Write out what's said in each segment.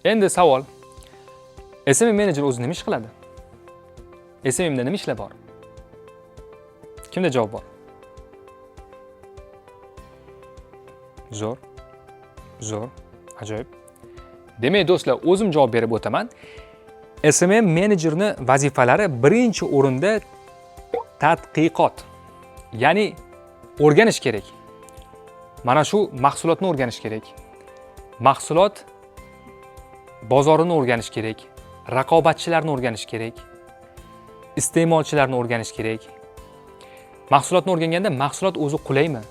Endi savol: SMM menejer o'zi nima ish qiladi? SMMda nima ishlar bor? Kimda javob bor? Zo'r. Zo'r. Ajoyib. Demak, do'stlar, o'zim javob berib o'taman. SMM menejerni vazifalari birinchi o'rinda tadqiqot. Ya'ni o'rganish kerak. Mana shu mahsulotni o'rganish kerak. Mahsulot bozorini o'rganish kerak. Raqobatchilarni o'rganish kerak. Iste'molchilarni o'rganish kerak. Mahsulotni o'rganganda mahsulot o'zi qulaymi?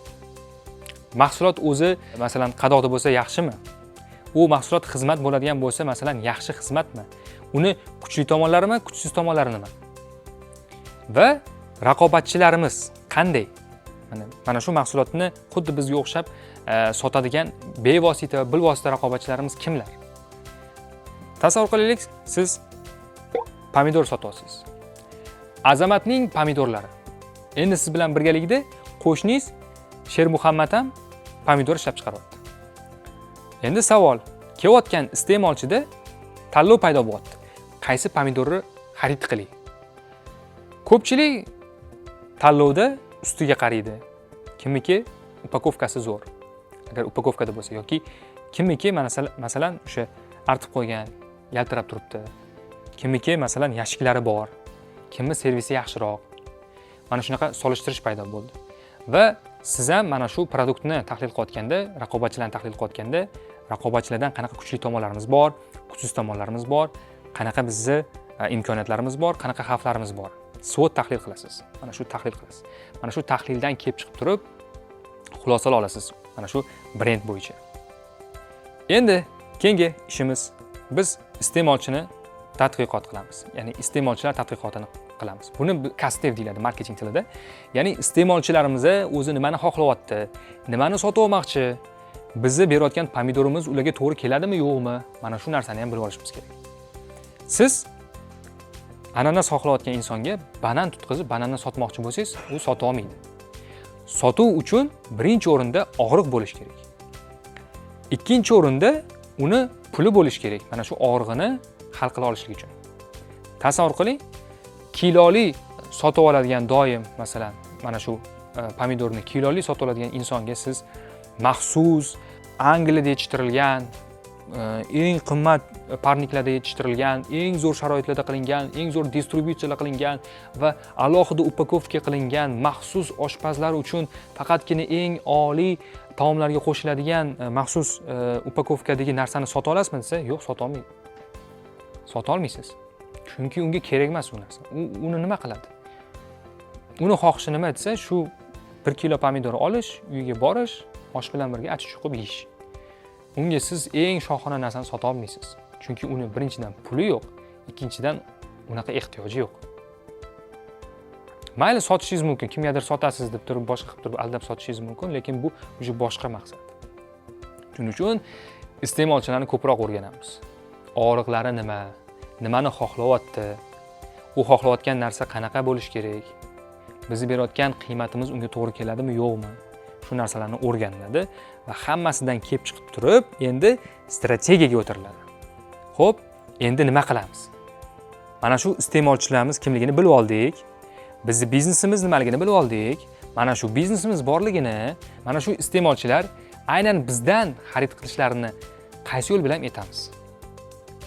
Mahsulot o'zi, masalan, qadoqda bo'lsa yaxshimi? U mahsulot xizmat bo'ladigan bo'lsa, masalan, yaxshi xizmatmi? Uni kuchli tomonlarimi, kuchsiz tomonlari nima? Va raqobatchilarimiz qanday? Mana shu mahsulotni xuddi bizga o'xshab sotadigan bevosita va bilvosita raqobatchilarimiz kimlar? Tasavvur qilaylik, siz pomidor sotyapsiz. Azamatning pomidorlari. Endi siz bilan birgalikda qo'shningiz Shermuhammad ham pomidor ishlab chiqaryapti. Endi savol, kelayotgan iste'molchida tanlov paydo bo'lyapti. Qaysi pomidorni xarid qilay? Ko'pchilik tanlovda ustiga qaraydi. Kimniki упаковка si zo'r. Agar упаковка da bo'lsa yoki kimniki masalan o'sha artib qo'ygan, yaltirab turibdi. Kimniki, masalan, yashiklari bor. Kimni servisi yaxshiroq. Mana shunaqa solishtirish paydo bo'ldi. Va siz ham mana shu продукт ni tahlil qilayotganda, raqobatchilarni tahlil qilayotganda, raqobatchilardan qanaqa kuchli tomonlarimiz bor, kuchsiz tomonlarimiz bor, qanaqa bizni imkoniyatlarimiz bor, qanaqa xavflarimiz bor. SWOT tahlil qilasiz. Mana shu tahlil qilasiz. Mana shu tahlildan kelib chiqib turib xulosalar olasiz mana shu brend bo'yicha. Endi keyingi ishimiz, biz iste'molchini tadqiqot qilamiz. Ya'ni iste'molchilar tadqiqotini qilamiz. Buni кастдев deyiladi marketing tilida. Ya'ni iste'molchilarimiz o'zi nimani xohlayapti, nimani sotib olmoqchi, bizni berayotgan pomidorimiz ularga to'g'ri keladimi, yo'qmi? Mana shu narsani ham bilib olishimiz kerak. Siz ananas xohlayotgan insonga banan tutqizib, bananni sotmoqchi bo'lsangiz, u sota olmaydi. Sotuv uchun birinchi o'rinda og'riq bo'lishi kerak. Ikkinchi o'rinda uni puli bo'lishi kerak. Mana shu og'rig'ini hal qila olishlik uchun. Tasavvur qiling, kiloli sotib oladigan doim, masalan, mana shu pomidorni kiloli sotib oladigan insonga siz maxsus Angliyada yetishtirilgan, eng qimmat парник larda yetishtirilgan, eng zo'r sharoitlarda qilingan, eng zo'r distributsiyalar qilingan va alohida упаковка qilingan, maxsus oshpazlar uchun faqatgina eng oliy taomlarga qo'shiladigan maxsus упаковка dagi narsani sota olasizmi desa, yo'q, sota olmaydi. Sota olmaysiz. Chunki unga kerak emas u narsa. U uni nima qiladi? Uni xohishi nima desa, shu 1 kilo pomidor olish, uyga borish, osh bilan birga achib chuqib yeyish. Unga siz eng shohona narsani sota olmaysiz. Chunki uni birinchidan puli yo'q, ikkinchidan unaqa ehtiyoji yo'q. Mayli, sotishingiz mumkin, kimgadir sotasiz deb turib, boshqa qilib turib aldab sotishingiz mumkin, lekin bu уже boshqa maqsad. Shuning uchun iste'molchilarni ko'proq o'rganamiz. Og'riqlari nima? Nimani xohlayapti? U xohlayotgan narsa qanaqa bo'lishi kerak? Bizni berayotgan qiymatimiz unga to'g'ri keladimi, yo'qmi? Shu narsalarni o'rganiladi va hammasidan kelib chiqib turib, endi strategiyaga o'tiriladi. Xo'p, endi nima qilamiz? Mana shu iste'molchilarimiz kimligini bilib oldik. Bizni biznesimiz nimaligini bilib oldik. Mana shu biznesimiz borligini, mana shu iste'molchilar aynan bizdan xarid qilishlarini qaysi yo'l bilan etamiz?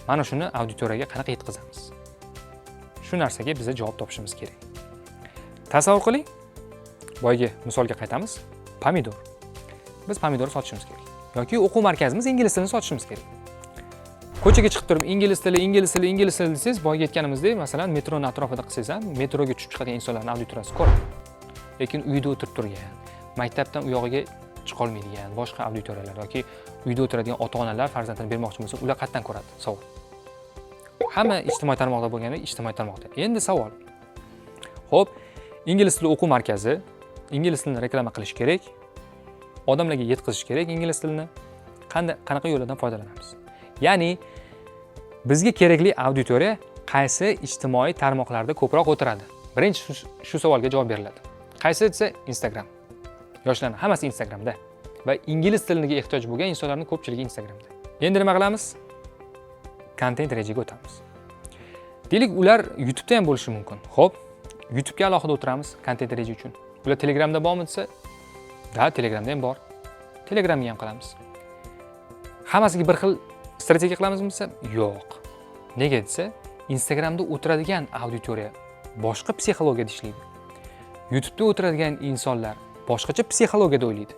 Mana shuni auditoriyaga qanaqa yetkazamiz? Shu narsaga biza javob topishimiz kerak. Tasavvur qiling, boyagi misolga qaytamiz. Pomidor. Biz pomidor sotishimiz kerak. Yoki o'quv markazimiz ingliz tilini sotishimiz kerak. Ko'chaga chiqib turib ingliz tili, ingliz tili, ingliz tili desangiz, boyagi aytganimizdek, masalan, metroni atrofida qilsangiz ham, metroga tushib chiqadigan insonlarning auditoriyasi ko'radi. Lekin uyda o'tirib turgan, maktabdan u yog'iga chiqolmaydigan boshqa auditoriyalar yoki uyda o'tiradigan ota-onalar farzandini bermoqchi bo'lsa, ular qayerdan ko'radi? Savol. Hamma ijtimoiy tarmoqda bo'lganda, ijtimoiy tarmoqda. Endi savol. Xo'p, ingliz tili o'quv markazi ingliz tilini reklama qilish kerak. Odamlarga yetkazish kerak ingliz tilini. Qanday, qanaqa yo'llardan foydalanamiz? Ya'ni bizga kerakli auditoriya qaysi ijtimoiy tarmoqlarda ko'proq o'tiradi? Birinchi shu savolga javob beriladi. Qaysi desa, Instagram. Yoshlarning hammasi Instagramda va ingliz tiliga ehtiyoj bo'lgan insonlarning ko'pchiligi Instagramda. Endi nima qilamiz? Kontent rejaga o'tamiz. Deylik, ular YouTube'da ham bo'lishi mumkin. Xo'p, YouTube'ga alohida o'tiramiz kontent reja uchun. Ular Telegramda bormi desa, да, Telegramda ham bor. Telegramga ham qilamiz. Hammasiga bir xil strategiya qilamizmi desa, yo'q. Nega desa, Instagramda o'tiradigan auditoriya boshqa psixologiyada ishlaydi. YouTube'da o'tiradigan insonlar boshqacha psixologiyada o'ylaydi.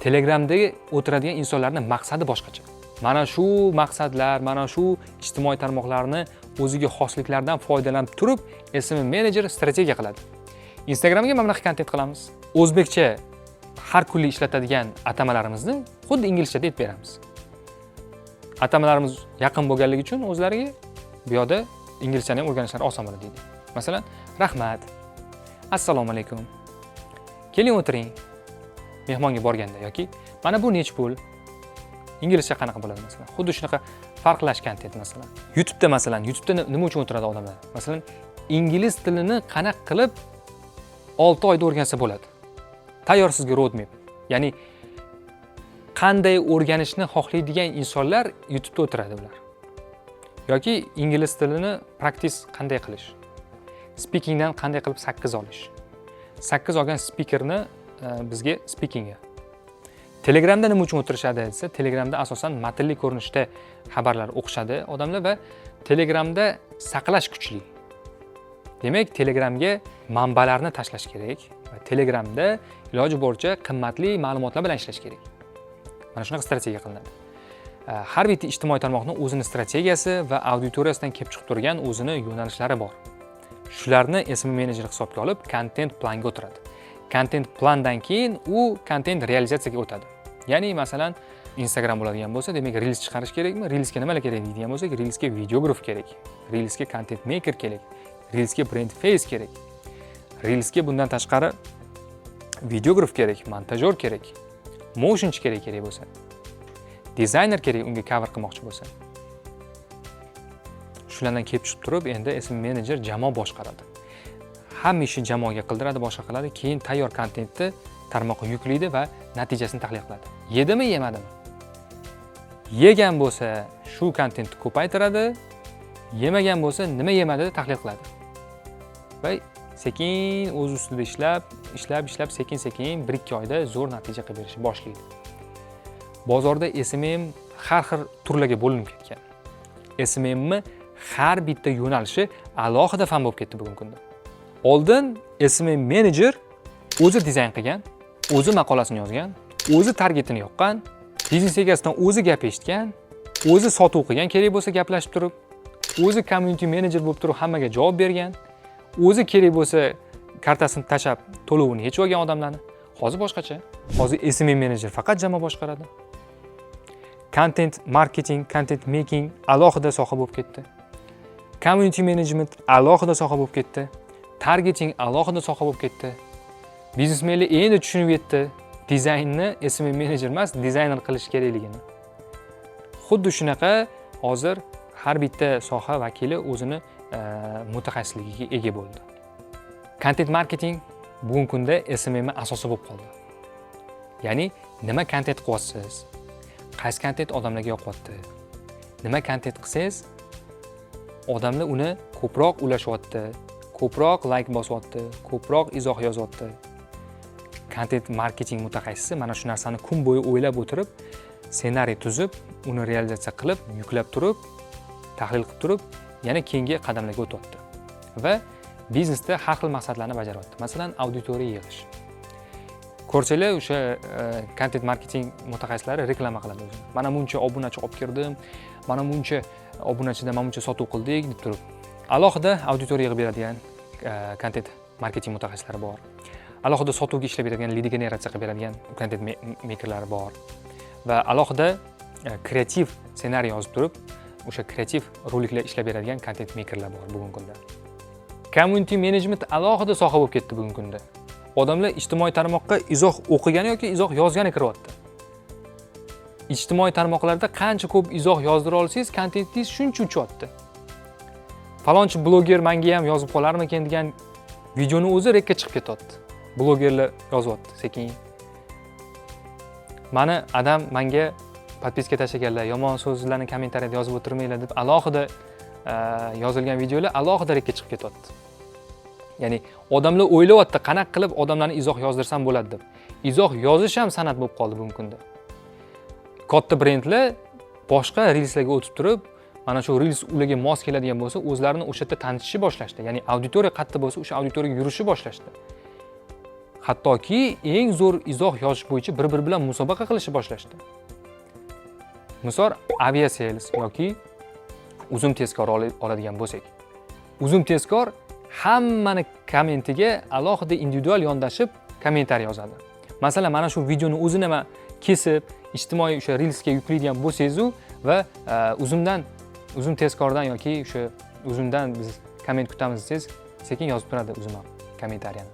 Telegramdagi o'tiradigan insonlarning maqsadi boshqacha. Mana shu maqsadlar, mana shu ijtimoiy tarmoqlarni o'ziga xosliklardan foydalanib turib, SMM menejer strategiya qiladi. Instagramga mana bunaqa kontent qilamiz. O'zbekcha har kunlik ishlatadigan atamalarimizni xuddi inglizchada aytib beramiz. Atamalarimiz yaqin bo'lganligi uchun o'zlariga bu yoqda inglizchani ham o'rganishlari oson bo'ladi deydi. Masalan, rahmat, assalomu alaykum, keling o'tiring mehmonga borganda yoki mana bu nech pul, inglizcha qanaqa bo'ladi masalan. Xuddi shunaqa farqlash kontent masalan. YouTube'da masalan, YouTube'da nima uchun o'tiradi odamlar? Masalan, ingliz tilini qanaqa qilib 6 oyda o'rgansa bo'ladi. Tayyor sizga roadmap. Ya'ni qanday o'rganishni xohlaydigan insonlar YouTube'da o'tiradi ular. Yoki ingliz tilini practice qanday qilish. Speakingdan qanday qilib 8 olish. 8 olgan speakerni bizga speakingga. Telegramda nima uchun o'tirishadi desa, Telegramda asosan matnli ko'rinishda xabarlar o'qishadi odamlar va Telegramda saqlash kuchli. Demak, Telegramga manbalarni tashlash kerak va Telegramda iloji boricha qimmatli ma'lumotlar bilan ishlash kerak. Mana shunaqa strategiya qilinadi. Har bitta ijtimoiy tarmoqni o'zini strategiyasi va auditoriyasidan kelib chiqib turgan o'zini yo'nalishlari bor. Shularni SMM menejer hisobga olib, kontent planga o'tiradi. Kontent plandan keyin u kontent realizatsiyaga o'tadi. Ya'ni masalan, Instagram bo'ladigan bo'lsa, demak, Reels chiqarish kerakmi? Reelsga nimalar kerak deydigan bo'lsak, Reelsga videograf kerak, Reelsga content maker kerak, Reelsga brand face kerak. Reelsga bundan tashqari videograf kerak, montajyor kerak, motionchi kerak, kerak bo'lsa. Dizayner kerak unga cover qilmoqchi bo'lsa. Shulardan kelib chiqib turib, endi SMM menejer jamoa boshqaradi. Hamma ishni jamoaga qildiradi, boshqa qiladi, keyin tayyor kontentni tarmoqqa yuklaydi va natijasini tahlil qiladi. Yedimi, yemadimi? Yegan bo'lsa, shu kontentni ko'paytiradi, yemagan bo'lsa, nima yemadi tahlil qiladi. Va sekin o'z ustida ishlab, ishlab, ishlab, sekin-sekin 1-2 oyda zo'r natija qilib berishni boshlaydi. Bozorda SMM har xil turlarga bo'linib ketgan. SMMni har bitta yo'nalishi alohida fan bo'lib ketdi bugungi kunda. Oldin SMM menejer o'zi dizayn qilgan, o'zi maqolasini yozgan, o'zi targetini yoqqan, biznes egasidan o'zi gap eshitgan, o'zi sotuv qilgan kerak bo'lsa gaplashib turib, o'zi community manager bo'lib turib hammaga javob bergan, o'zi kerak bo'lsa kartasini tashlab to'lovini yechib olgan odamlarni. Hozir boshqacha. Hozir SMM menejer faqat jamoa boshqaradi. Content marketing, content making alohida soha bo'lib ketdi. Community management alohida soha bo'lib ketdi. Targeting alohida soha bo'lib ketdi. Biznesmenlar endi tushunib yetdi, dizaynni SMM menejer emas, dizayner qilish kerakligini. Xuddi shunaqa hozir har bitta soha vakili o'zini mutaxassisligiga ega bo'ldi. Content marketing bugungi kunda SMM asosi bo'lib qoldi. Ya'ni nima kontent qilyapsiz? Qaysi kontent odamlarga yoqyapti? Nima kontent qilsangiz, odamlar uni ko'proq ulashyapti, ko'proq like bosyapti, ko'proq izoh yozyapti. Kontent marketing mutaxassisi mana shu narsani kun bo'yi o'ylab o'tirib, ssenariy tuzib, uni realizatsiya qilib, yuklab turib, tahlil qilib turib, yana keyingi qadamlarga o'tyapti va biznesda har xil maqsadlarni bajaryapti. Masalan, auditoriya yig'ish. Ko'rsanglar, o'sha kontent marketing mutaxassislari reklama qiladi o'zini. Mana buncha obunachi olib kirdim, mana buncha obunachidan mana buncha sotuv qildik deb turib. Alohida auditoriya yig'ib beradigan kontent marketing mutaxassislari bor. Alohida sotuvga ishlab beradigan, lid generatsiya qilib beradigan kontent makerlari bor. Va alohida kreativ ssenariy yozib turib, o'sha kreativ roliklar ishlab beradigan kontent makerlar bor bugungi kunda. Community management alohida soha bo'lib ketdi bugungi kunda. Odamlar ijtimoiy tarmoqqa izoh o'qigani yoki izoh yozgani kiryapti. Ijtimoiy tarmoqlarda qancha ko'p izoh yozdira olsangiz, kontentingiz shuncha uchyapti. Falonchi bloger menga ham yozib qolarmikin degan videoni o'zi рек ka chiqib ketyapti. Blogerlar yozyapti sekin. Mani adam menga Подписка tashlaganlar, yomon so'zlarni kommentariyada yozib o'tirmanglar deb alohida yozilgan videolar alohida рек ka chiqib ketyapti. Ya'ni odamlar o'ylayapti, qanaqa qilib odamlarni izoh yozdirsam bo'ladi deb. Izoh yozish ham san'at bo'lib qoldi bugungi kunda. Katta brendlar boshqa reelslarga o'tib turib, mana shu reels ularga mos keladigan bo'lsa, o'zlarini o'sha yerda tanitishni boshlashdi. Ya'ni auditoriya qayerda bo'lsa, o'sha auditoriyaga yurishni boshlashdi. Hattoki eng zo'r izoh yozish bo'yicha bir biri bilan musobaqa qilishni boshlashdi. Misol, Aviasales yoki Uzum Tezkor oladigan bo'lsak, Uzum Tezkor hammani kommentiga alohida individual yondashib kommentariy yozadi. Masalan, mana shu videoni o'zini man kesib, ijtimoiy o'sha reelsga yuklaydigan bo'lsangizu va Uzumdan, Uzum Tezkordan yoki o'sha Uzumdan biz komment kutamiz desangiz, sekin yozib turadi Uzum ham kommentariyani.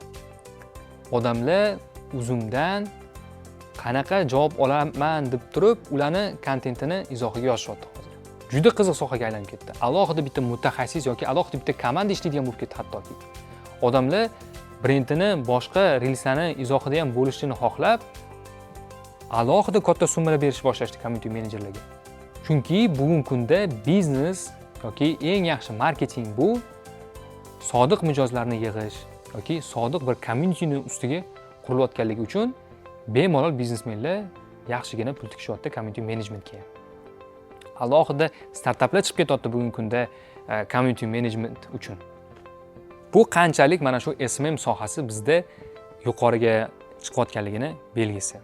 Odamlar Uzumdan qanaqa javob olaman deb turib, ularni kontentini izohiga yozishyapti hozir. Juda qiziq sohaga aylanib ketdi. Alohida bitta mutaxassis yoki alohida bitta komanda ishlaydigan bo'lib ketdi hattoki. Odamlar brendini boshqa reelslarni izohida ham bo'lishini xohlab, alohida katta summalar berishni boshlashdi community menejerlarga. Chunki bugungi kunda biznes yoki eng yaxshi marketing bu sodiq mijozlarni yig'ish yoki sodiq bir communityni ustiga qurilayotganligi uchun bemalol biznesmenlar yaxshigina pul tikishyapti community managementga ham. Alohida startaplar chiqib ketyapti bugungi kunda community management uchun. Bu qanchalik mana shu SMM sohasi bizda yuqoriga chiqayotganligini belgisi.